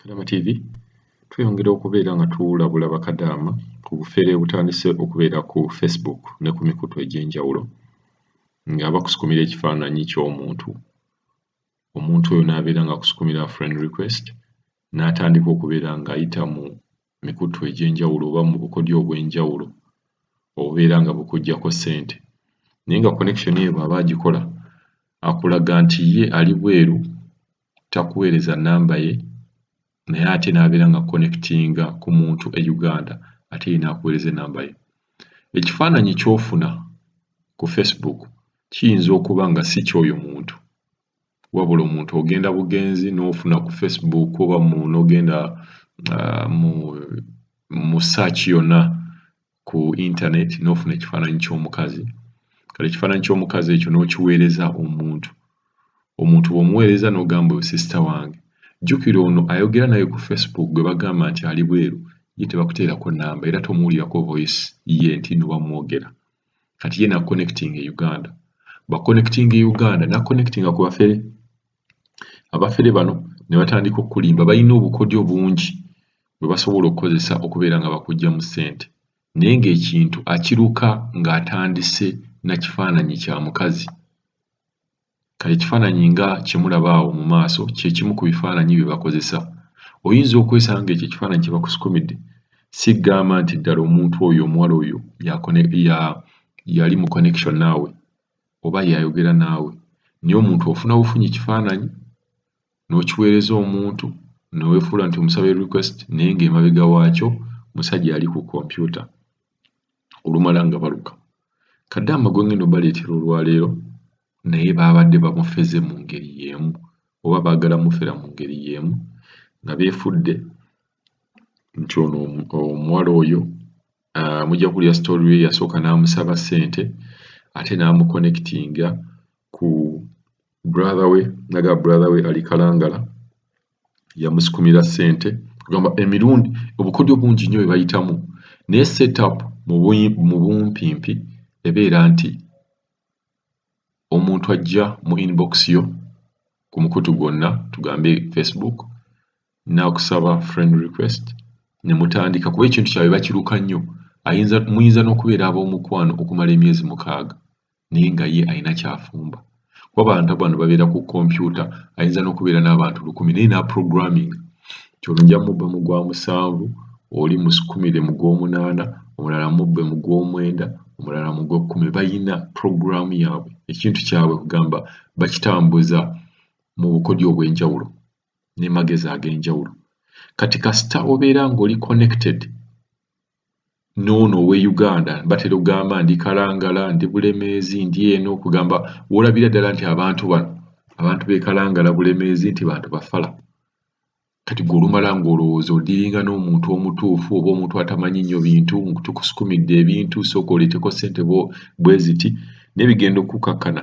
Kadama TV tweyongera okubeera nga tulabula bakadaama ku bufere obutandise okubeera ku Facebook ne ku mikutu egy'enjawulo nga bakusukumira ekifaananyi ky'omuntu. Omuntu oyo n'abeera ng'akusukumira friend request n'atandika okubeera ng'ayita mu mikutu egy'enjawulo oba mu bukodyo obw'enjawulo obubeera nga bukuggyako ssente. Naye nga connection eyo bw'aba agikola akulaga nti ye ali bweru takuweereza nnamba ye naye ate n'abeera nga connectinga ku muntu e Uganda ate ye n'akuweereza ennamba ye. Ekifaananyi ky'ofuna ku Facebook kiyinza okuba nga si ky'oyo muntu wabula omuntu ogenda bugenzi n'ofuna ku Facebook oba mu n'ogenda mu search yonna ku internet n'ofuna ekifaananyi ky'omukazi. Kale ekifaananyi ky'omukazi ekyo n'okiweereza omuntu. Omuntu bw'omuweereza n'ogamba oyo sister wange. Jjukira ono ayogera naye ku Facebook gwe bagamba nti ali bweru ye tebakuteerako nnamba era tomuwulirako voice ye nti nno bamwogera. Kati ye n'aconnectinga e Uganda. Bw'aconnectinga e Uganda n'aconnectinga ku bafere. Abafere bano ne batandika okukulimba balina obukodyo bungi bwe basobola okukozesa okubeera nga bakuggyamu ssente naye ng'ekintu akiruka ng'atandise na kifaananyi kya mukazi. Kale ekifaananyi nga kye mulaba awo mu maaso kye kimu ku bifaananyi bye bakozesa. Oyinza okwesanga ng'ekyo ekifaananyi kye bakusukumidde si ggamba nti ddala omuntu oyo omuwala oyo yali mu connection naawe oba y'ayogera naawe naye omuntu ofuna bufunyi kifaananyi n'okiweereza omuntu ne weefuula nti omusaba request naye ng'emabega waakyo musajja ali ku kompyuta olumala nga baluka. Kadaama gwe ngenda obbaleetera olwaleero naye baabadde bamufeze mu ngeri y'emu oba baagala mufera mu ngeri y'emu nga beefudde nti ono omuwala oyo mujja kuwulira story ye yasooka n'amusaba ssente ate n'amuconnectinga ku brother we n'agamba brother we ali Kalangala yamusukumira ssente kugamba emirundi obukodyo bungi nnyo bwe bayitamu naye set up mu bumpimpi ebeera nti omuntu ajja mu inbox yo ku mukutu gwonna tugambe Facebook n'akusaba friend request ne mutandika kuba ekintu kyabwe bakiruka nnyo ayinza muyinza n'okubeera ab'omukwano okumala emyezi 6 naye nga ye alina ky'afumba kuba abantu bano babeera ku kompyuta ayinza n'okubeera n'abantu 1000 naye n'aprogramming nti ono nja mubba mu gwa 7 oli musukumire mu gw'omunaana omulala mubbe mu gw'omwenda omulala mu gw'ekkumi. Balina puroguraamu yaabwe ekintu kyabwe kugamba bakitambuza mu bukodyo obw'enjawulo ne magezi ag'enjawulo. Kati kasita obeera ng'oli connected n'ono ow'e Uganda batera okugamba ndi Kalangala, ndi Bulemeezi, ndi eno kugamba w'olabira ddala nti abantu bano abantu b'e Kalangala, Bulemeezi nti bantu bafala. Kati ggwe olumala ng'olowooza odiringa n'omuntu omutuufu oba omuntu atamanyi nnyo bintu tukusukumidde ebintu sooka oleeteko ssente bwe ziti naye bigenda okukkakkana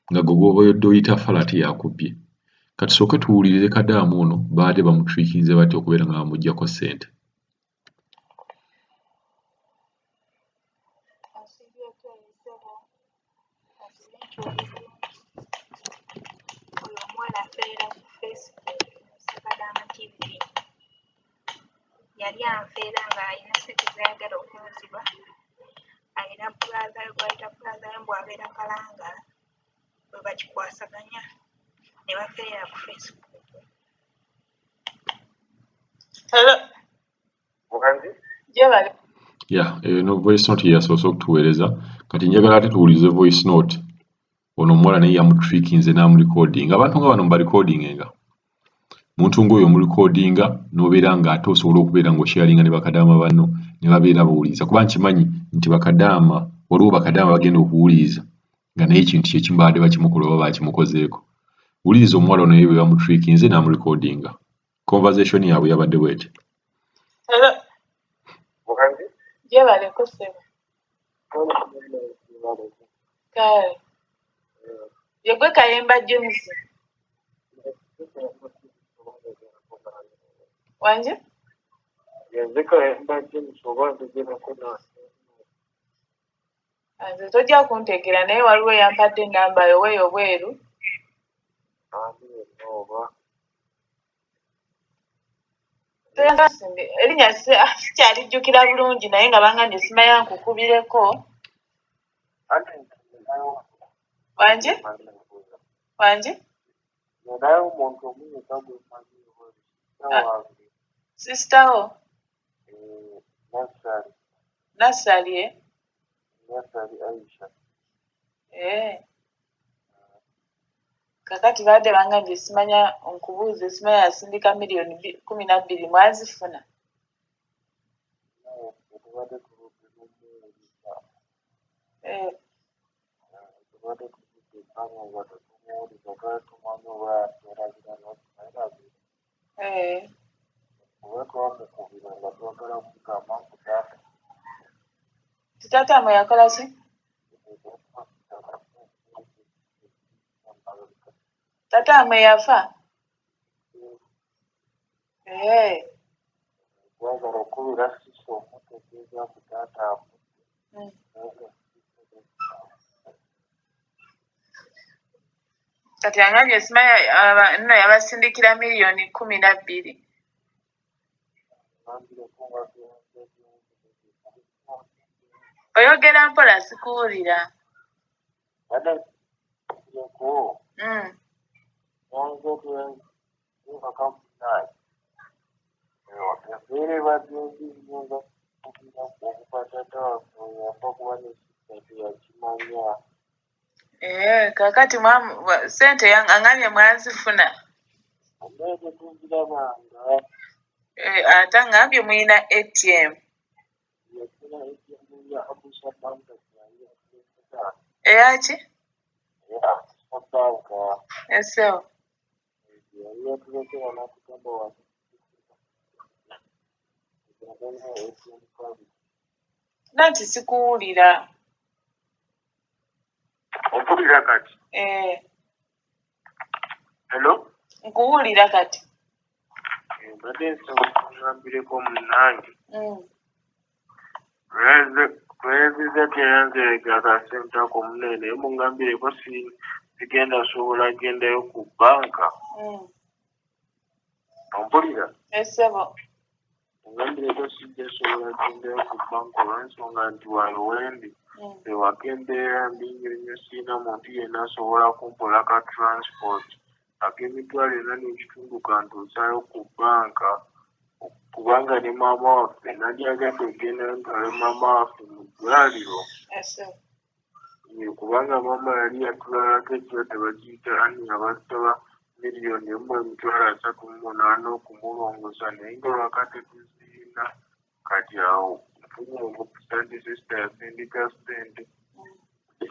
nga ggwe gw'obadde oyita fala ate y'akubbye. Ka tusooke tuwulirize Kadaama ono baabadde bamutrickinze batya okubeera nga bamuggyako ssente. Oyo omuwala afeera ku Facebook Kadaama TV. Yali anfeera ng'alina ssente z'ayagala okunziba. Alina brother we gw'ayita brother we mbu abeera Kalangala bwe bakikwasaganya ne bafeera ku Facebook. Hello. Gyebale. Yeah, eno voice note ye yasoose okutuweereza. Kati njagala ate tuwulirize voice note ono omuwala naye yamutrickinze n'amurecordinga. Abantu nga bano mubarecordingenga. Muntu ng'oyo omurecordinga n'obeera ng'ate osobola okubeera ng'osharinga ne bakadaama banno ne babeera bawuliriza kuba nkimanyi nti bakadaama waliwo bakadaama bagenda okuwuliriza nga naye ekintu kye kimu babadde bakimukola oba bakimukozeeko. Wuliriza omuwala ono naye bwe bamutrickinze n'amurecordinga. Conversation yaabwe yabadde bw'eti. Hello. Gyebaleko ssebo. Kale. Ye gwe Kayemba James. Wanje? Nze tojja kuntegeera naye waliwo eyampadde ennamba yo weeyo bweru. Erinnya sikyalijjukira bulungi naye nga bangambye simanya nkukubireko. Wangi? Wangi? Sister wo? Nassali eh? Eh. Kakati babadde bangambye simanya nkubuuze simanya yasindika miliyoni 12 mwazifuna? Eh. Eh. Taata mmwe yakola ki? Taata mmwe yafa? Eh. Kati angambye simanya nno yabasindikira miliyoni 12. Oyogera mpola sikuwulira. Eh, kakati ssente angambye mwazifuna. Eh, ate angambye mulina ATM. Eyaki? Essebo. Nanti sikuwulira. Ompulira kati? Eh. Hello? Nkuwulira kati. Mbadde nsaba okugambireko munnange. Tweyanzizza tweyanzeege akasente ako munne naye mungambireko sigenda sobola gendayo ku bbanka. Ompulira? Essebo. Mungambireko sijja sobola gendayo ku bbanka olw'ensonga nti wano wendi ewaka embeera mbi nnyo nnyo sirina muntu yenna asobola kumpola ka transport ak'emitwalo 4.5 kantuusaayo ku bbanka kubanga ne maama waffe nandyagadde okgendayo ntwale maama waffe mu ddwaliro. Kubanga maama yali yatulaalako ekirwadde bakiyita ania basaba miliyoni 1,038,000 okumulongoosa naye nga waka tetuzirina kati awo nfunye omukisa nti sisita yasindika ssente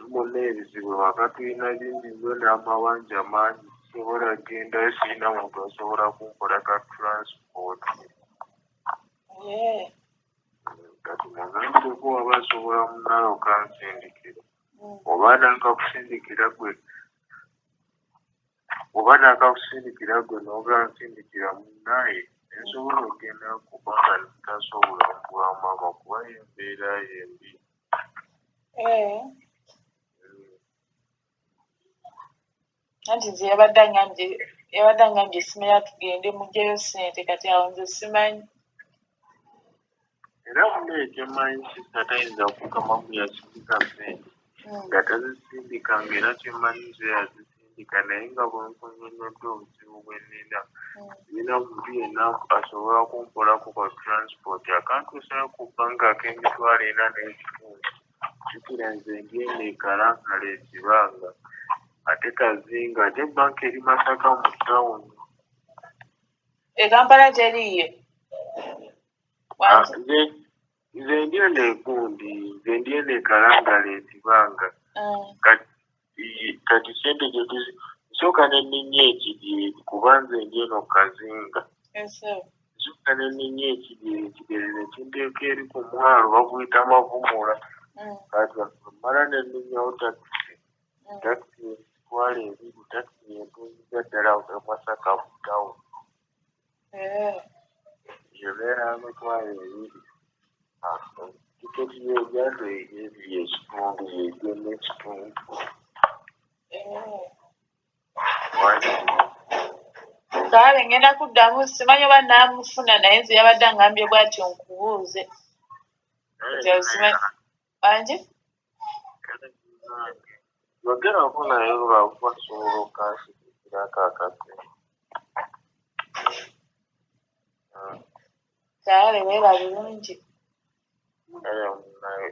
munna ebizibu waka tulina bingi nnyo n'amabanja mangi sisobola gendayo sirina muntu asobola kumpola ka transport. Kati mugambireko waba asobola munnaawe okansindikira oba nankakusindikira gwe n'okansindikira munnaye nsobola okugenda kubanga ntasobola bwa maama kuba ye embeera ye mbi. Anti nze yabadde angambye simanya tugende muggyeyo ssente kati awo nze simanyi. Era munnaye kyemmanyi sisita tayinza kugamba mbu yasindika ssente nga tazisindikanga era kyemmanyi nze yazisindika naye nga bwe nkunnyonnyodde obuzibu bwe nnina sirina muntu yenna asobola kumpolako ka transport akantuusaayo ku bbanka ak'emitwalo 4.5 jjukira nze ndi eno e Kalangala ekibanga ate Kazinga ate bbanka eri Masaka mu ttawuni. E Kampala teriiyo? Nze ndi eno egundi nze ndi eno e Kalangala ekibanga kati ssente gye tuzi nsooka ne nninnya ekidyeri kuba nze ndi eno Kazinga. Nsooka ne nninnya ekidyeri ne kinteeka eri ku mwalo baguyita Mavumula kati mmala ne nninnyawo takisi takisi emitwalo 2 takisi entuuziza ddala e Masaka mu ttawuni. Ebeera mitwalo 2 tiketi y'eryato ey'ebiri ekitundu y'egenda ekitundu. Kale ngenda kuddamu, simanyi oba naamufuna, naye nze yabadde angambye bw'atyo nkubuuze. Kati awo simanyi wangi. Kale munnange, yogerako naye lwakuba asobola okansikirako akadde. Kale, weera bulungi. Kale munnange.